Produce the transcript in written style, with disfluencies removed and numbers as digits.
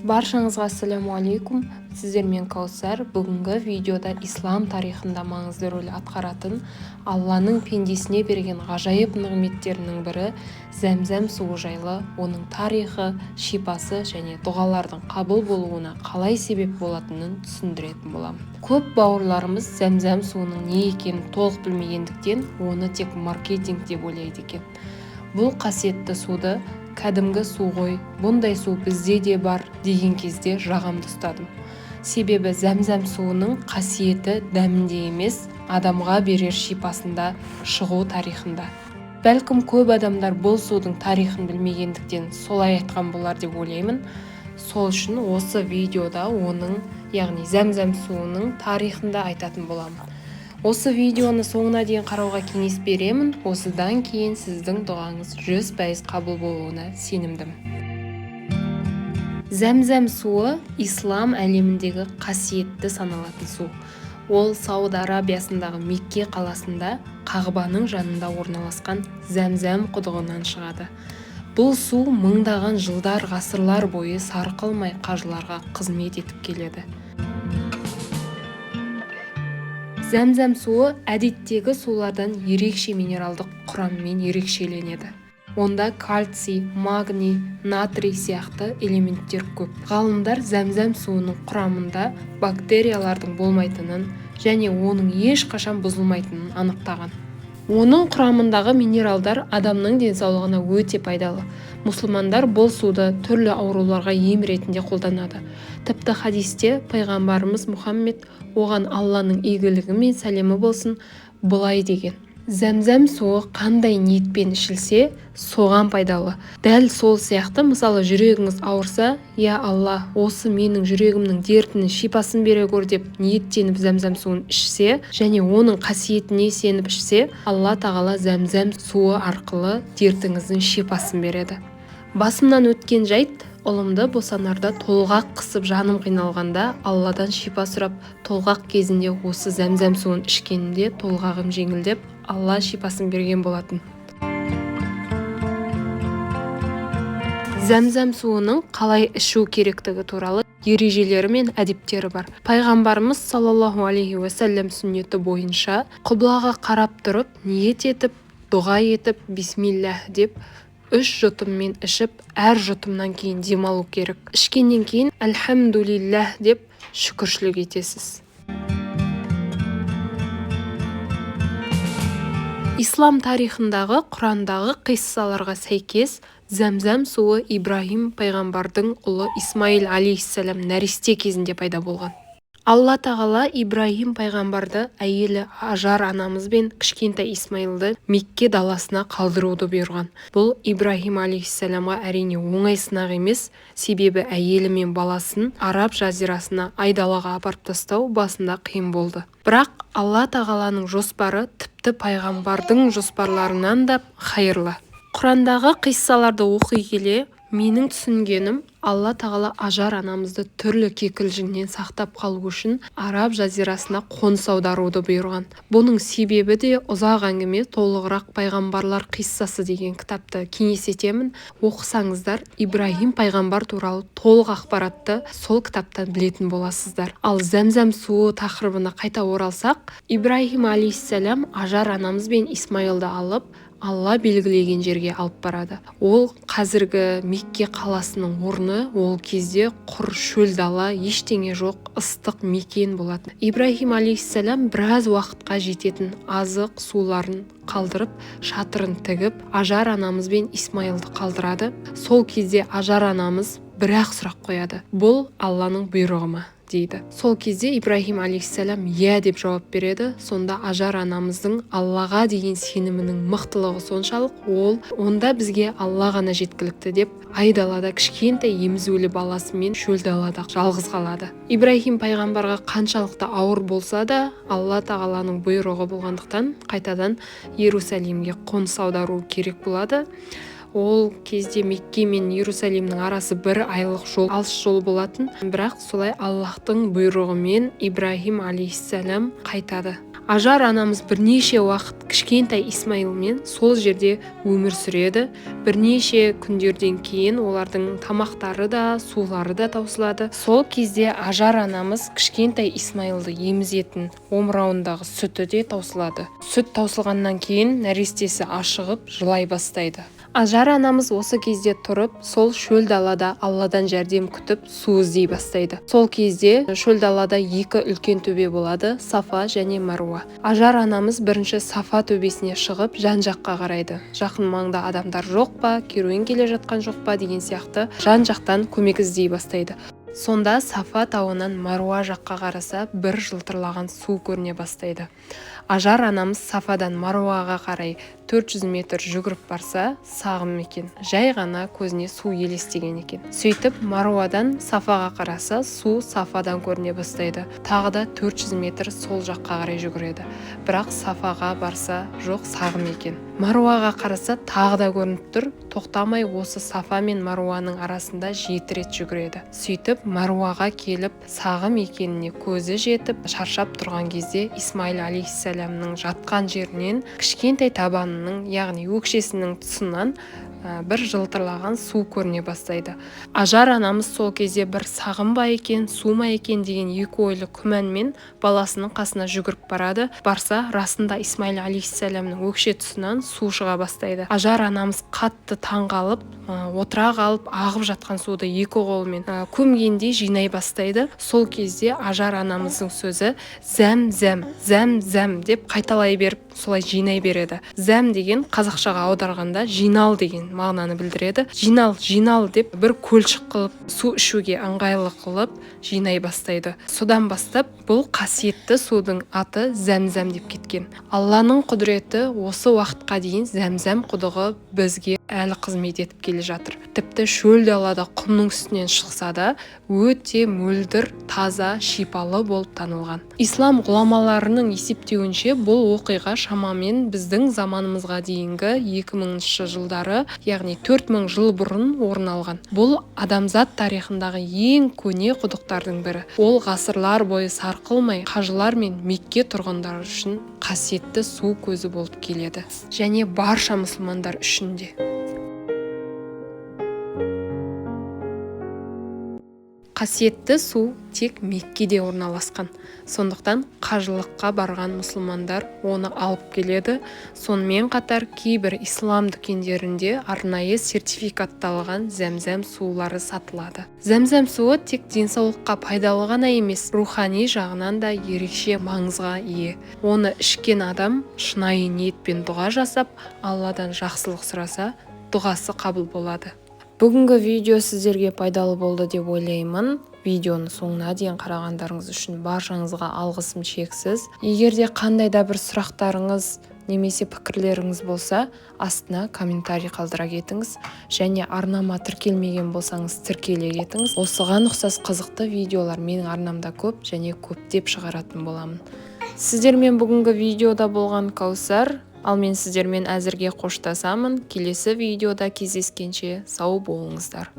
Баршаңызға ассаляму алейкум! Сіздермен Каусар. Бүгінгі видеода ислам тарихында маңызды рөл атқаратын, Алланың пендесіне берген ғажайып нығметтерінің бірі зәмзәм суы жайлы, оның тарихы, шипасы және дұғалардың қабыл болуына қалай себеп болатынын түсіндіретін боламын. Көп бауырларымыз зәмзәм суының не екенін толық білмегендіктен, оны тек маркетинг деп ойлайды екен. Бұл қасиетті суды кәдімгі су ғой, бұндай су бізде де бар деген кезде жағамды ұстадым. Себебі зәмзәм суының қасиеті дәмінде емес, адамға берер шипасында, шығу тарихында. Бәлкім, көп адамдар бұл судың тарихын білмегендіктен солай айтқан болар деп ойлаймын. Сол үшін осы видеода оның, яғни зәмзәм суының тарихында айтатын боламын. Осы видеоны соңына дейін қарауға кеңес беремін. Осыдан кейін сіздің дұғаңыз 100% қабыл болуына сенімдімін. Зәмзәм суы ислам әлеміндегі қасиетті саналатын су. Ол Сауд Арабиясындағы Мекке қаласында Қағбаның жанында орналасқан Зәмзәм құдығынан шығады. Бұл су мыңдаған жылдар, ғасырлар бойы сарқылмай қажыларға қызмет етіп келеді. Зәмзәм суы әдеттегі сулардан ерекше минералдық құраммен ерекшеленеді. Онда кальций, магний, натрий сияқты элементтер көп. Ғалымдар зәмзәм суының құрамында бактериялардың болмайтынын және оның ешқашан бұзылмайтынын анықтаған. Оның құрамындағы минералдар адамның денсаулығына өте пайдалы. Мұсылмандар бұл суды түрлі ауруларға ем ретінде қолданады. Тіпті хадисте пайғамбарымыз Мұхаммед, оған Алланың игілігі мен сәлемі болсын, былай деген: зәмзәм суы қандай ниетпен ішілсе, соған пайдалы. Дәл сол сияқты, мысалы, жүрегіңіз ауырса, «Я Алла, осы менің жүрегімнің дертінің шипасын бере көр» деп ниеттеніп зәмзәм суын ішсе және оның қасиетіне сеніп ішсе, Алла тағала зәмзәм суы арқылы дертіңіздің шипасын береді. Басымнан өткен жайт: ұлымды босанарда толғақ қысып, жаным қиналғанда, Алладан шипа сұрап, толғақ кезінде осы зәмзәм суын ішкенімде толғағым жеңілдеп, Алла шипасын берген болатын. Зәмзәм суының қалай ішу керектігі туралы ережелері мен әдептері бар. Пайғамбарымыз саллаллаху алейхи уассалам сүннеті бойынша құблаға қарап тұрып, ниет етіп, дұға етіп, бисмиллах деп үш жұтыммен ішіп, әр жұтымнан кейін демалу керек. Ішкеннен кейін әлхамдулиллах деп шүкіршілік етесіз. Ислам тарихындағы, Құрандағы қиссаларға сәйкес, зәмзәм суы Ибраһим пайғамбардың ұлы Исмаил алейхиссалам нәресте кезінде пайда болған. Алла тағала Ибраһим пайғамбарды әйелі Ажар анамыз бен кішкентай Исмаилды Мекке даласына қалдыруды бұйырған. Бұл Ибраһим алейхиссаламға, әрине, оңай сынақ емес, себебі әйелі мен баласын араб жазирасына, айдалаға апарып тастау басында қиын болды. Бірақ Алла тағаланың жоспары тіпті пайғамбардың жоспарларынан да хайырлы. Құрандағы қиссаларды оқи келе, менің түсінгенім, Алла тағала Ажар анамызды түрлі кикілжіңнен сақтап қалу үшін араб жазирасына қоныс аударуды бұйырған. Бұның себебі де ұзақ әңгіме. Толығырақ «Пайғамбарлар қиссасы» деген кітапты кеңес етемін. Оқысаңыздар, Ибраһим пайғамбар туралы толық ақпаратты сол кітаптан білетін боласыздар. Ал зәмзәм суы тақырыбына қайта оралсақ, Ибраһим алейхиссалам Ажар анамыз бен Исмаилды алып, Алла белгілеген жерге алып барады. Ол қазіргі Мекке қаласының орны. Ол кезде құр шөл дала, ештеңе жоқ, ыстық мекен болатын. Ибраһим алейхиссалам біраз уақытқа жететін азық суларын қалдырып, шатырын тігіп, Ажар анамыз бен Исмаилды қалдырады. Сол кезде Ажар анамыз бір-ақ сұрақ қояды: «Бұл Алланың бұйрығы ма?» – дейді. Сол кезде Ибраһим алейхиссалам «Иә» деп жауап береді. Сонда Ажар анамыздың Аллаға деген сенімінің мықтылығы соншалық, ол «Онда бізге Алла ғана жеткілікті» деп, айдалада кішкентай емізулі баласымен шөл далада жалғыз қалады. Ибраһим пайғамбарға қаншалықты ауыр болса да, Алла тағаланың бұйрығы болғандықтан, қайтадан Иерусалимге қоныс аудару керек болады. Ол кезде Мекке мен Иерусалимнің арасы бір айлық жол, алыс жол болатын. Бірақ солай Аллахтың бұйрығымен Ибраһим алейхиссалам қайтады. Ажар анамыз бірнеше уақыт кішкентай Исмаилмен сол жерде өмір сүреді. Бірнеше күндерден кейін олардың тамақтары да, сулары да таусылады. Сол кезде Ажар анамыз кішкентай Исмаилды емізетін омырауындағы сүті де таусылады. Сүт таусылғаннан кейін нәрестесі ашығып жылай бастайды. Ажар анамыз осы кезде тұрып, сол шөл далада Алладан жәрдем күтіп, су іздей бастайды. Сол кезде шөл далада екі үлкен төбе болады, Сафа және Маруа. Ажар анамыз бірінші Сафа төбесіне шығып, жан-жаққа қарайды. Жақын маңда адамдар жоқ па, керуен келе жатқан жоқ па деген сияқты жан-жақтан көмек іздей бастайды. Сонда Сафа тауынан Маруа жаққа қараса, бір жылтырлаған су көріне бастайды. Ажар анамыз Сафадан Маруаға қарай 400 метр жүгіріп барса, сағым екен. Жай ғана көзіне су елестеген екен. Сөйтіп Маруадан Сафаға қараса, су Сафадан көріне бастайды. Тағы да 400 метр сол жаққа қарай жүгіреді. Бірақ Сафаға барса, жоқ, сағым екен. Маруаға қараса, тағы да көрініп тұр. Тоқтамай осы Сафа мен Маруаның арасында 7 рет жүгіреді. Сөйтіп Маруаға келіп, сағым екеніне көзі жетіп, шаршап тұрған кезде Исмаил алейхиссаламның жатқан жерінен кішкентай табанының, яғни өкшесінің тұсынан бір жылтырлаған су көріне бастайды. Ажар анамыз сол кезде бір сағым ба екен, су ма екен деген екі ойлы күмәнмен баласының қасына жүгіріп барады. Барса, расында Исмаил алейхиссаламның өкше тұсынан су шыға бастайды. Ажар анамыз қатты таң қалып, отыра қалып, ағып жатқан суды екі қолымен көмгендей жинай бастайды. Сол кезде Ажар анамыздың сөзі зәм зәм, зәм зәм деп қайталай беріп, солай жинай береді. Зәм деген қазақшаға аударғанда жинал деген мағынаны білдіреді. Жинал, жинал деп бір көлшік қылып, су ішуге ыңғайлы қылып жинай бастайды. Содан бастап бұл қасиетті судың аты зәм-зәм деп кеткен. Алланың құдіреті осы уақытқа дейін зәм-зәм құдығы бізге әлі қызмет етіп келе жатыр. Тіпті шөл далада құмның үстінен шықса да өте мөлдір, таза, шипалы болып танылған. Ислам ғұламаларының есептеуінше, бұл оқиға шамамен біздің заманымызға дейінгі 2000 жылдары, яғни 4000 жыл бұрын орын алған. Бұл адамзат тарихындағы ең көне құдықтардың бірі. Ол ғасырлар бойы сарқылмай, қажылар мен Мекке тұрғындары үшін қасиетті су көзі болып келеді. Және барша мұсылмандар үшін де. Қасиетті су тек Меккеде орналасқан. Сондықтан қажылыққа барған мұсылмандар оны алып келеді. Сонымен қатар кейбір ислам дүкендерінде арнайы сертификатталған зәмзәм сулары сатылады. Зәмзәм суы тек денсаулыққа пайдалы ғана емес, рухани жағынан да ерекше маңызға ие. Оны ішкен адам шынайы ниетпен дұға жасап, Алладан жақсылық сұраса, дұғасы қабыл болады. Бүгінгі видео сіздерге пайдалы болды деп ойлаймын. Видеоны соңына дейін қарағандарыңыз үшін баршаңызға алғысым шексіз. Егер де қандай да бір сұрақтарыңыз немесе пікірлеріңіз болса, астына комментарий қалдыра кетіңіз. Және арнама тіркелмеген болсаңыз, тіркеле кетіңіз. Осыған ұқсас қызықты видеолар менің арнамда көп және көптеп шығаратын боламын. Сіздермен бүгінгі видеода болған Каусар. Ал мен сіздермен әзірге қоштасамын. Келесі видеода кездескенше сау болыңыздар.